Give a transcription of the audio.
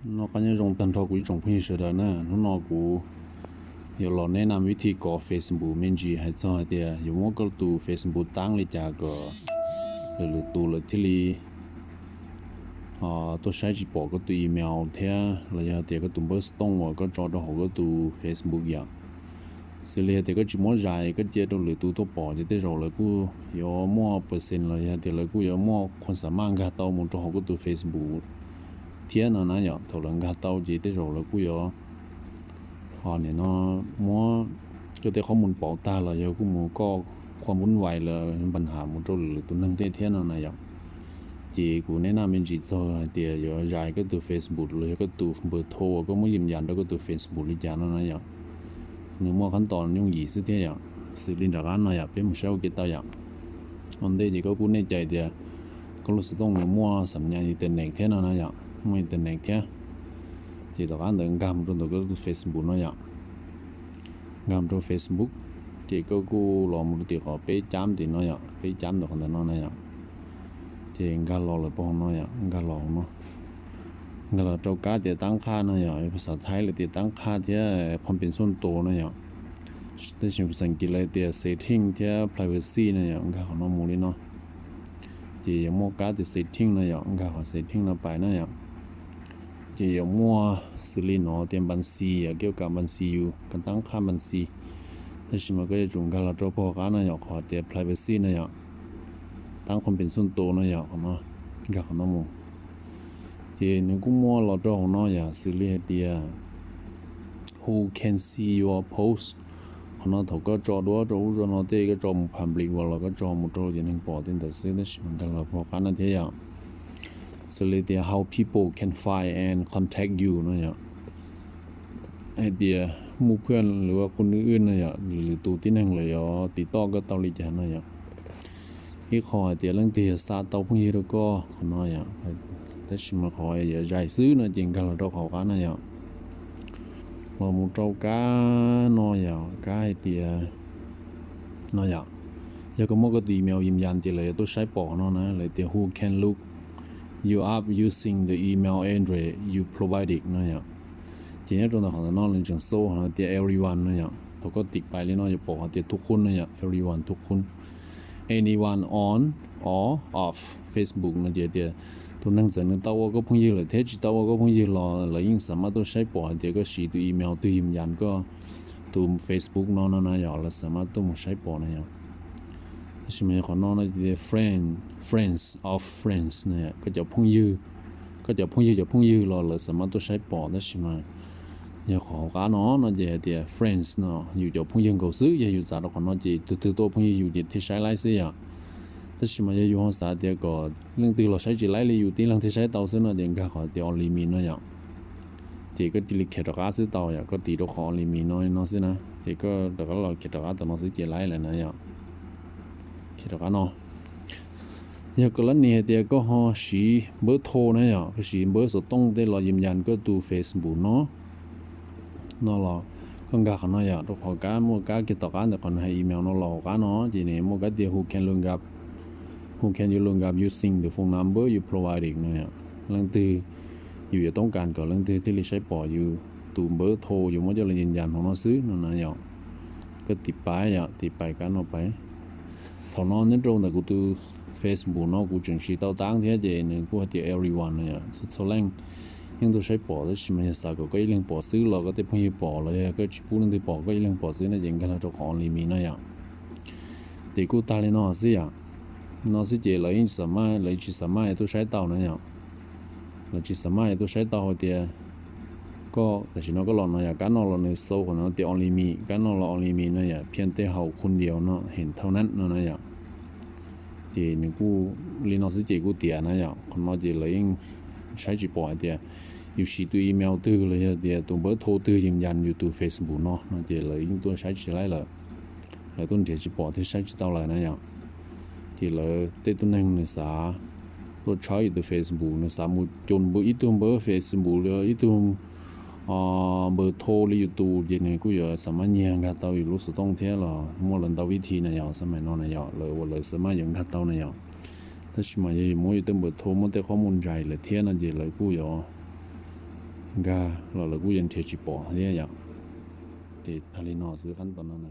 Noj qab nyob zoo tag nrho kuv ib tsoom phooj ywg sawv daws na. Hnub no kuv yuav los neb nam vib thi kov Facebook me ntsis hais txog hais tias yuav muab koj tus Facebook taab li cas kom lwm tus lawv thiaj li tuaj saib tsis pom koj tus email thiab los yog tias koj tus npawb xov tooj uas koj tso rau hauv koj tus Facebook yom. Xws li hais tias koj tsis muab zais, koj cia rau lwm tus tuaj pom ces tej zaum lawv kuj yuav muaj percent los yog tias lawv kuj yuav muaj qhuas xam maj nkag tau mus rau hauv koj tus Facebook thiab no na yom. Thaum lawv nkag tau ces tej zaum lawv kuj yuav ho nim no muab koj tej qhob mus pauv tag los yog kuj mus koj qhuas npub vais lawm npaj ham mus rau lwm tus neeg tej thiab no na yom. Ces kuv neb nam me ntsis txog hais tias yuav zais koj tus Facebook los yog koj tus npawb thau uas koj muab yws yas rau koj tus Facebook li cas no na yom. Nws muaj qhab tos yooj yim xwb thiab yom. Xws li nram qab no yom, peb mus saib ua ke tau yom. Ua ntej ces koj kuj nej cai tias koj lub xov tooj nws muaj xam nyas internet thiab no na yom, muaj internet thiab. Ces tom qab ntawd nkag mus rau ntawm koj tus Facebook no yom. Nkag mus rau Facebook, ces koj kuj los mus rau tim qhov peb cab tim no yom, peb cab ntawm qhov ntawm no na yom. Ces nkag los lawm pab hauv no yom, nkag los hauv no. Nkag los rau kab tias taab qhaj no yom, phas xas thaib lawv tias taab qhaj thiab qhov pes xoj tos no yom. Tab sis phas xas Askiv lawv tias setting thiab privacy no yom, nkag qhov no mus li no. Ces yuav muaj kab tias setting no yom, nkag qhov setting no pais na yom. Ces yuav muaj xws li no tias npas xis yom, koj kam npas xis yus, kam taab qhaj npas xis. Tab sis mas koj yuav tsum nkag los rau pab hauv qab no yom, qhov tias privacy no yom, taab qhov pes xoj tos no yom, qhov no, nkag qhov no mus. Ces nws kuj muaj los rau hauv no yom, xws li hais tias who can see your post. Qhov no thaum koj tso duab rau ub rau no tej koj tso mus public uas los koj tso mus rau ces neeg pom tej ntawd xwb, tab sis mas nkag los pab hauv qab no thiab yom. Xws li tias how people can find and contact you no yom, hais tias muaj phwj lwm ua qhov nwj wb no yom, lwm tus tib neeg lawv yuav tiv toj koj tau li cas no yom. Ib qho hais tias leej twg yuav xa tau phooj ywg rau koj qhov no yom. Tab sis mas qhov yuav zais xwb no ces nkag los rau qhov qab no yom. Los mus rau kab no yom, kab hais tias no yom, yog koj muab koj tus email yws yas ces lawv yuav tuaj saib pom qhov no na, lawv tias who can look you up using the email address you provided no yom. Ces nyob rau ntawm qhov ntawm no lawv tseem xaus qhov no tias everyone no yom. Thaum koj tim pais li no yuav pom qhov tias thub qhub no yom, everyone thub qhub, anyone on or off Facebook no ces tias tus neeg txawm nws tau ua koj phooj ywg lawm thiab tsis tau ua koj phooj ywg los lawv yeej xam maj tuaj saib pom hais tias koj siv tus email twg yws yas koj tus Facebook no no na yom, lawv xam maj tuaj mus saib pom na yom. Tab sis mas yog qhov no no ces tias friend, friends of friends no yom, koj cov phooj ywg, koj cov phooj ywg cov phooj ywg los lawv xam maj tuaj saib pom, tab sis mas yog qhov hauv qab no no ces hais tias friends no yus cov phooj ywg nkaus xwb, yog yus txav rau qhov no ces tus twg tuaj phooj ywg yus ces thiaj saib laib xwb yom. Tab sis mas yog yus ho xav tias kom leej twg los saib tsis laib li yus tib leeg thiaj saib tau xwb no ces nkag qhov tias only me no yom. Ces koj cia li khiav rov qab xwb tau yom, koj tim rau qhov only me no no xwb na, ces koj rov qab los khiav rov qab tom no xwb ces laib lawm na yom. Khiav rov qab no. Yog koj lab nis hais tias koj ho siv npawb thau na yom, koj siv npawb xov tooj tej los yws yas koj tus Facebook no no los koj nkag qhov no yom, rau qhov kab muaj kab kiag tom qab ntawm qhov nws hais email no los hauv qab no ces nws muaj kab tias who can look up, who can you look up using the phone number you provided no yom. Leej twg yus yuav toob kas kom leej twg thiaj li saib pom yus tus npawb thau yus muab coj los yws yas hauv no xwb no na yom. Koj tim pais yom, tim pais kab no pais. Thaum no nyob rau ntawm kuv tus Facebook no kuv tseem siv tau taab thiab ces nws kuj hais tias everyone no yom, txhua txhua leej yeej tuaj saib pom, tab sis mas yog xav kom koj ib leeg pom xwb los koj tej phooj ywg pom los yog koj tsis pub leej twg pom, koj ib leeg pom xwb no ces nkag los rau qhov only me no yom. Ces kuj tag li no xwb yom. No xwb ces lawv yeej tsis xam maj, lawv tsis xam maj yuav tuaj saib tau na yom. Lawv tsis xam maj yuav tuaj saib tau hais tias koj tam sim no koj los no yom, kab no los nws xaus qhov no tias only me, kab no los only me no yom, phiaj tej haum khun diaus no heev thauj nab no na yom. Ces nws kuj li no xwb ces kuj tiav na yom. Qhov no ces lawv yeej saib tsis pom hais tias yus siv tus email twg los yog tias tus npawb thau twg yws yas yus tus Facebook no no ces lawv yeej tuaj saib tsis laib lawm. Lawv tuaj nrhiav tsis pom thiab saib tsis tau lawm na yom. Ces lawv tej tug neeg nws xav tuaj tshawb yus tus Facebook, nws xav mus coj npawb ib tug npawb Facebook los ib tug npawb thau li yus tus ces nws kuj yuav xam maj nyiag nkag tau yus lub xov tooj thiab los muaj lawv ntau vib thi na yom, xab maim no na yom, lawv ua lawv xam maj yuav nkag tau na yom. Tab sis mas yog yus muab yus tej npawb thau muab tej qhob mus zais lawm thiab no ces lawv kuj yuav nkag los lawv kuj yuav nrhiav tsis pom thiab yom. Ces tag li no xwb, qab tom no na.